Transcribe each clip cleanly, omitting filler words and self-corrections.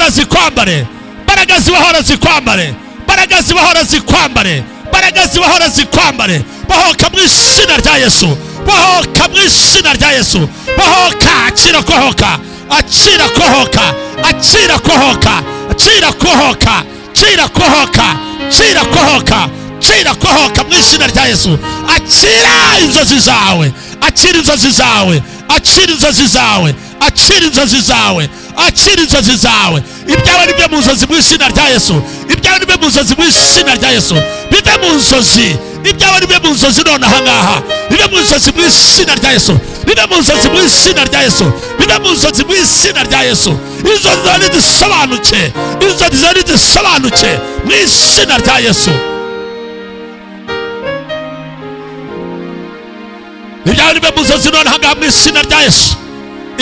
Imbaraga zikwambare, imbaraga zibahora zikwambare, imbaraga zibahora zikwambare, imbaraga zibahora zikwambare. Bohoka mu izina rya Yesu, bohoka mu izina rya Yesu, bohoka. Akira kohoka, akira kohoka, akira kohoka, akira kohoka, akira kohoka, akira kohoka, akira kohoka mu izina rya Yesu. Akira inzozi zawe, akira inzozi zawe, akira inzozi zawe, akira inzozi zawe, akira inzozi zawe. Ibyawe nibyo mu nzozi mu izina rya Yesu, ibyawe nibyo mu nzozi mu izina rya Yesu. Bive mu nzozi, ibyawe nibyo mu nzozi none aha ngaha, bive mu nzozi mu izina rya Yesu, bive mu nzozi mu izina rya Yesu, bive mu nzozi mu izina rya Yesu. Inzozi zawe nizisobanuke, inzozi zawe nizisobanuke mu izina rya Yesu. Ibyawe nibe mu nzozi none aha ngaha mu izina rya Yesu,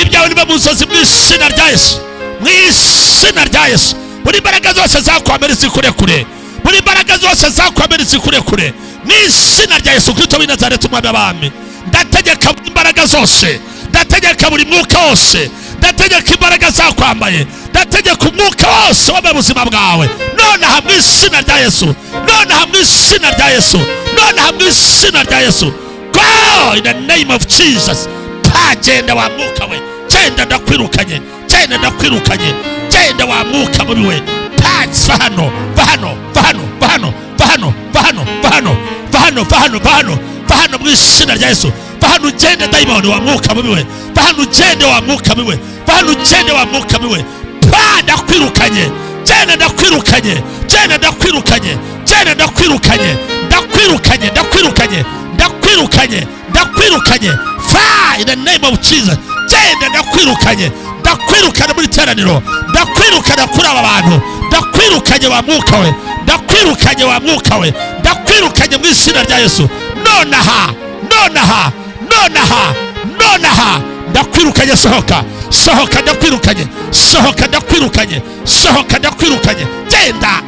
ibyawe nibe mu nzozi mu izina rya Yesu, mu izina rya Yesu. Buri mbaraga zose zakwamera zikurekure, buri mbaraga zose zakwamera zikurekure mu izina rya Yesu Kristo w'i Nazareti umwami w'abami. Ndategeka buri imbaraga zose, ndategeka buri mwuka wose, ndategeka imbaraga zakwambaye, ndategeka umwuka wose wo mu buzima bwawe nonaha mu izina rya Yesu, nonaha mu izina rya Yesu, nonaha mu izina rya Yesu. Go in the name of Jesus. Pa, genda wa mwuka we, genda ndakwirukanye, genda ndakwirukanye, genda wa mwuka mubi we. Pa, va hano, va hano, va hano, va hano, va hano, va hano, va hano, va hano, va hano, va hano, va hano mu izina rya Yesu. Va hano ugende dayimoni wa mwuka mubi we, va hano ugende wa mwuka mubi we, va hano ugende wa mwuka mubi we. Pa, ndakwirukanye, genda ndakwirukanye, genda ndakwirukanye, genda ndakwirukanye, ndakwirukanye, ndakwirukanye, ndakwirukanye, ndakwirukanye. Fa, in the name of Jesus. Genda ndakwirukanye, ndakwirukana muri teraniro, ndakwirukana kuri aba bantu, ndakwirukanye wa mwuka we, ndakwirukanye wa mwuka we, ndakwirukanye mu izina rya Yesu. Nonaha, nonaha, nonaha, nonaha ndakwirukanye. Sohoka, sohoka, ndakwirukanye, sohoka, ndakwirukanye, sohoka, ndakwirukanye. Genda,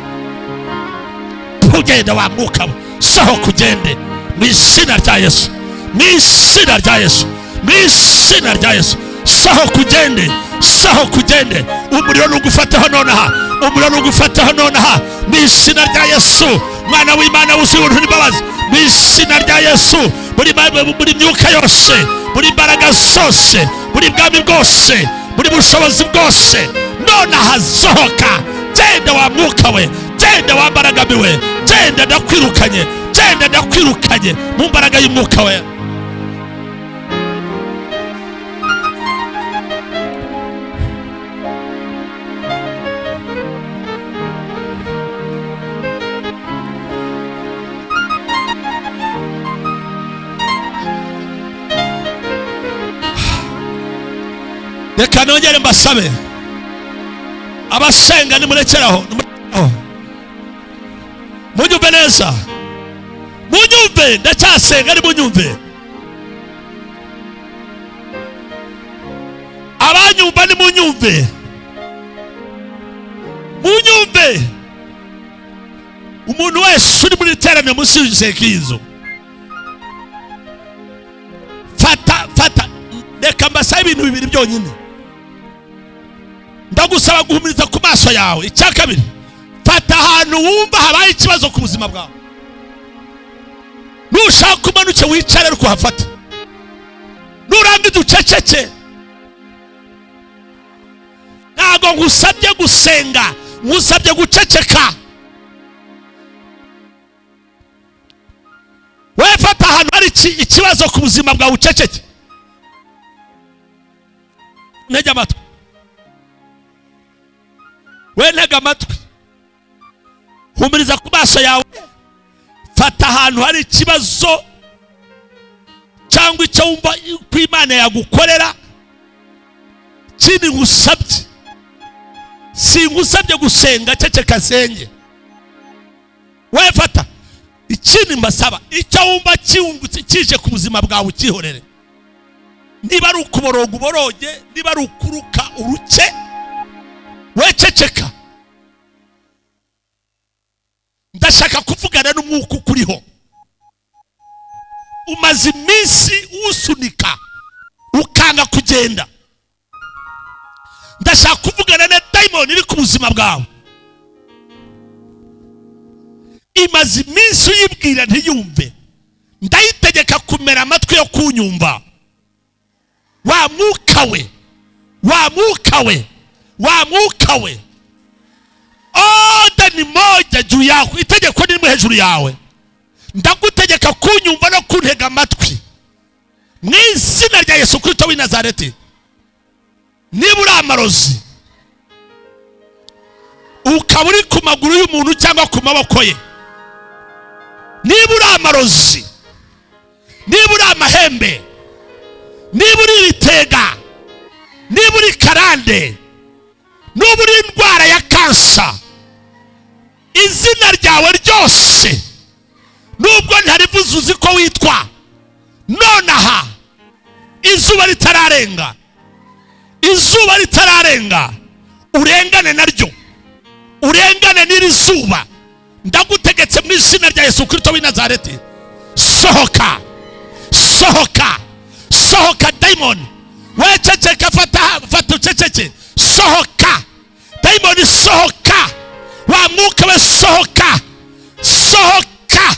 ugenda wa mwuka we, sohoka ugende mu izina rya Yesu, mu izina rya Yesu, mu izina rya Yesu. Sohoka ugende, sohoka ugende. Umuriro nugufataho nonaha, umuriro nugufataho nonaha mu izina rya Yesu, mwana w'Imana wuzuye ubuntu n'imbabazi, mu izina rya Yesu. Buri myuka yose, buri mbaraga zose, buri bwami bwose, buri bushobozi bwose, nonaha sohoka. Genda wa mwuka we, genda wa mbaraga miwe, genda ndakwirukanye, genda ndakwirukanye mu mbaraga y'umwuka we. Reka nongere mbasabe abasenga nimurekeraho, munyumve neza, munyumve, ndacyasenga, nimunyumve. Abanyumva nimunyumve, munyumve. Umuntu wese uri muri iteraniro munsi y'inzu, fata, fata. Reka mbasabe ibintu bibiri byonyine. Ndagusaba guhumuriza ku maso yawe. Icya kabiri, fata ahantu wumva habaye ikibazo ku buzima bwawe, nushaka umanuke wicare ariko uhafate, nurangiza uceceke. Ntabwo ngusabye gusenga, ngusabye guceceka. Wewe fata ahantu hari ikibazo ku buzima bwawe uceceke. Ntega amatwi, we ntega amatwi, humuriza ku maso yawe. Fata ahantu hari ikibazo cyangwa icyo wumva ko Imana yagukorera. Kindi ngusabye, singusabye gusenga, ceceka senge. We fata ikindi mbasaba, icyo wumva kiwungutse kije ku buzima bwawe ukihorere. Niba ari ukuboroga uboroge, niba ari ukuruka uruke, we ceceka. Ndashaka kuvugana n'umwuka ukuriho. Umaze iminsi usunika ukanga kugenda. Ndashaka kuvugana na dayimoni. Dayimoni iri ku buzima bwawe imaze iminsi uyibwira ntiyumve, ndayitegeka kumera amatwi yo kunyumva. Wa mwuka we, wa mwuka we, wa mwuka we, oda ni moja juu yako, itegeko ni rimwe hejuru yawe. Ndagutegeka kunyumva no kuntega amatwi mu izina rya Yesu Kristo w'i Nazareti. Niba uri amarozi ukaba uri ku maguru y'umuntu cyangwa ku maboko ye, niba uri amarozi, niba uri amahembe, niba uri ibitega, niba uri karande, niba uri indwara ya kansa, izina ryawe ryose nubwo ntarivuze uzi ko witwa, nonaha izuba ritararenga, izuba ritararenga, urengane naryo, urengane n'iri zuba. Ndagutegetse mu izina rya Yesu Kristo w'i Nazareti, sohoka, sohoka, sohoka dayimoni. Wececeke, fata fata uceceke, sohoka dayimoni, sohoka wa mwuka we, sohoka, sohoka.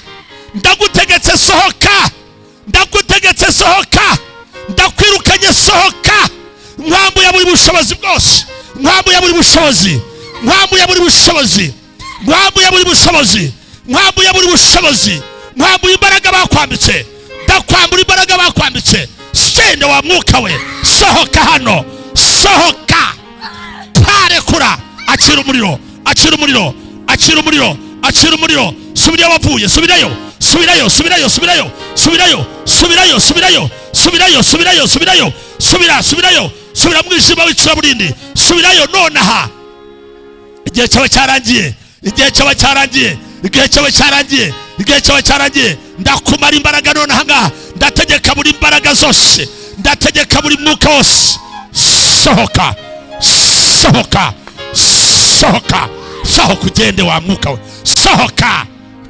Ndagutegetse sohoka, ndagutegetse sohoka, ndakwirukanye sohoka. Nkwambuye buri bushobozi bwose, nkwambuye buri bushobozi, nkwambuye buri bushobozi, nkwambuye buri bushobozi, nkwambuye buri bushobozi, nkwambuye imbaraga bakwambitse, ndakwambura imbaraga bakwambitse. Sende wa mwuka we, sohoka hano, sohoka, parekura, akira umuriro, akira umuriro, akira umuriro, akira umuriro. Subirayo wavuye, subirayo, subirayo, subirayo, subirayo, subirayo, subirayo, subirayo, subirayo, subirayo, subirayo, subira, subirayo, subira mu mwijima w'icuraburindi, subirayo nonaha. Igihe cyawe cyarangiye, igihe cyawe cyarangiye, igihe cyawe cyarangiye, igihe cyawe cyarangiye. Ndakumara imbaraga nonaha ngaha, ndategeka buri imbaraga zose, ndategeka buri mwuka wose, sohoka, sohoka, sohoka, sohoka ugende wa mwuka we, sohoka.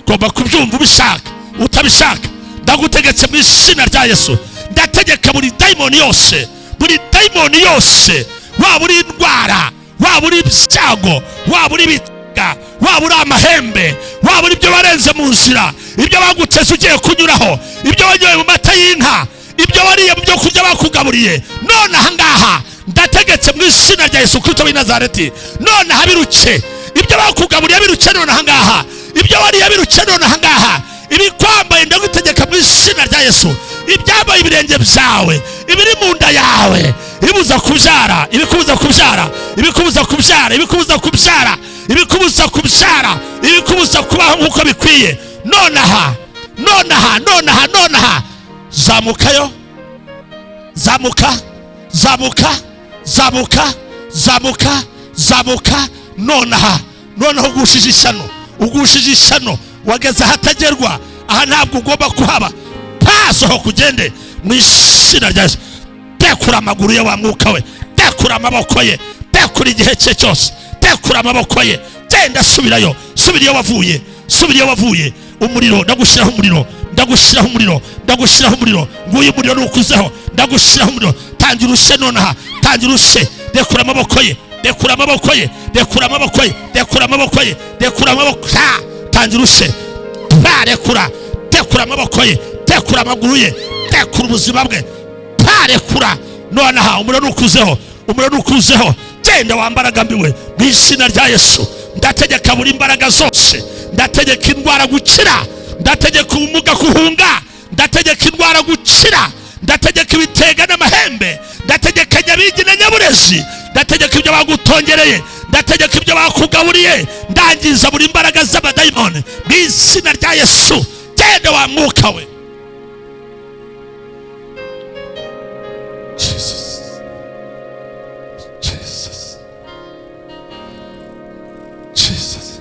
Ugomba kubyumva ubishaka utabishaka, ndagutegetse mu izina rya Yesu. Ndategeka buri dayimoni yose, buri dayimoni yose, waba uri indwara, waba uri ibyago, waba uri ibitega, waba uri amahembe, waba uri ibyo warenze mu nzira, ibyo baguteze ugiye kunyuraho, ibyo wanyoye mu mata y'inka, ibyo wariye mu byo kurya bakugaburiye, none aha ngaha ndategetse mu izina rya Yesu Kristo w'i Nazareti, none aha biruke. Ibyo bakugaburiye biruke none aha ngaha, ibyo wariye biruke none aha ngaha, ibikwambaye ndagutegeka mu izina rya Yesu. Ibyambaye ibirenge byawe, ibiri mu nda yawe, ibibuza kubyara, ibikubuza kubyara, ibikubuza kubyara, ibikubuza kubyara, ibikubuza kubyara, ibikubuza kubaho nk'uko bikwiye, nonaha, nonaha, nonaha, nonaha, zamukayo, zamuka, zamuka, zamuka, zamuka, zamuka, nonaha, nonaha ugushije ishyano, ugushije ishyano, wageze ahatagerwa, aha ntabwo ugomba kuhaba. Pasohoka ugende mu izina rya Yesu. Tekura amaguru ye wa mwuka we, tekura amaboko ye, tekura igihe cye cyose, tekura amaboko ye, genda subirayo, subira iyo wavuye, subira iyo wavuye. Umuriro ndagushyiraho umuriro, ndagushyiraho umuriro, ndagushyiraho umuriro, nguyu umuriro nukuzeho, ndagushyiraho umuriro. Tangira ushe nonaha, tangira ushe, rekura amaboko ye, rekura amaboko ye, rekura amaboko ye, rekura amaboko ye, rekura amaboko, tangira ushe, rekura, tekura amaboko ye, tekura amaguru ye, tekura ubuzima bwe, parekura nonaha. Umuriro nukuzeho, umuriro nukuzeho, genda wambaraga mbiwe mu izina rya Yesu. Ndategeka buri imbaraga zose, ndategeka indwara gukira, ndategeka ubumuga guhunga, ndategeka indwara gukira, ndategeka ibitega n'amahembe, ndategeka nyabingi na nyaburezi, ndategeka ibyo bagutongereye, ndategeka ibyo bakugaburiye, ndangiza buri imbaraga z'abadayimoni mu izina rya Yesu. Genda wa mwuka we. Jesus. Jesus. Jesus.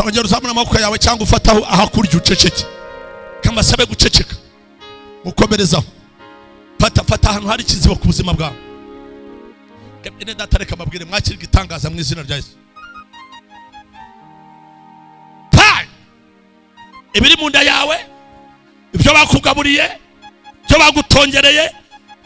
Ongera uzamura amaboko yawe cyangwa ufataho ahakurya, uceceke. Kamasabe guceceka, mukomerezaho. Fata, fata ahantu hari ikizibo ku buzima bwawe. Bene data, reka mbabwire, mwakire igitangaza mu izina rya Yesu. Pai! Ibiri mu nda yawe, ibyo bakugaburiye, ibyo bagutongereye,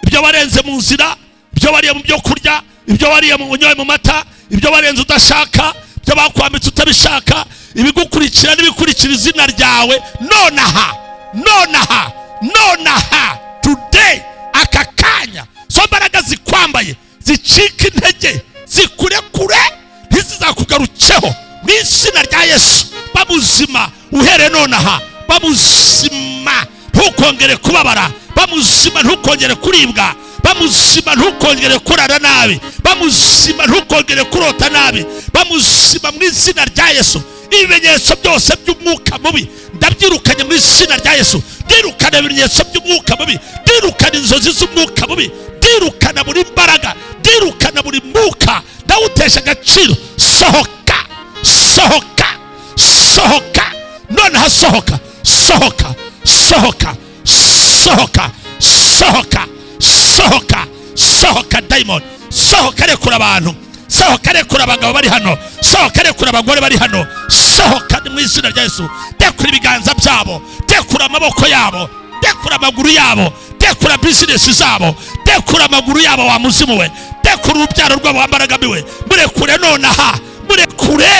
ibyo warenze mu nzira, ibyo wariye mu byo kurya, ibyo wariye mu unyoye mu mata, ibyo warenze udashaka, ibyo bakwambitse utabishaka, ibigukurikira n'ibikurikira izina ryawe, nonaha, nonaha, nonaha, today, aka kanya, zo mbaraga zikwambaye zicika intege, zikurekure, ntizizakugarukeho mu izina rya Yesu. Babuzima uhereye nonaha, babuzima, ntukongere kubabara, bamuzima, ntukongere kuribwa, bamuzima, ntukongere kurara nabi, bamuzima, ntukongere kurota nabi, bamuzima mu izina rya Yesu. Ibimenyetso byose by'umwuka mubi ndabyirukanye mu izina rya Yesu. Ndirukana ibimenyetso by'umwuka mubi, ndirukana inzozi z'umwuka mubi, ndirukana buri mbaraga, ndirukana buri mwuka, ndawutesha agaciro. Sohoka, sohoka, sohoka noneho, sohoka, sohoka, sohoka, sohoka, sohoka, sohoka, sohoka, dayimoni, sohoka, rekura abantu, sohoka, rekura abagabo bari hano, sohoka, rekura abagore bari hano, sohoka ni mu izina rya Yesu. Rekura ibiganza byabo, rekura amaboko yabo, rekura amaguru yabo, rekura bizinesi zabo, rekura amaguru yabo, wa muzimu we, rekura urubyaro rwabo, wa mbaraga mbi we, murekure nonaha, murekure.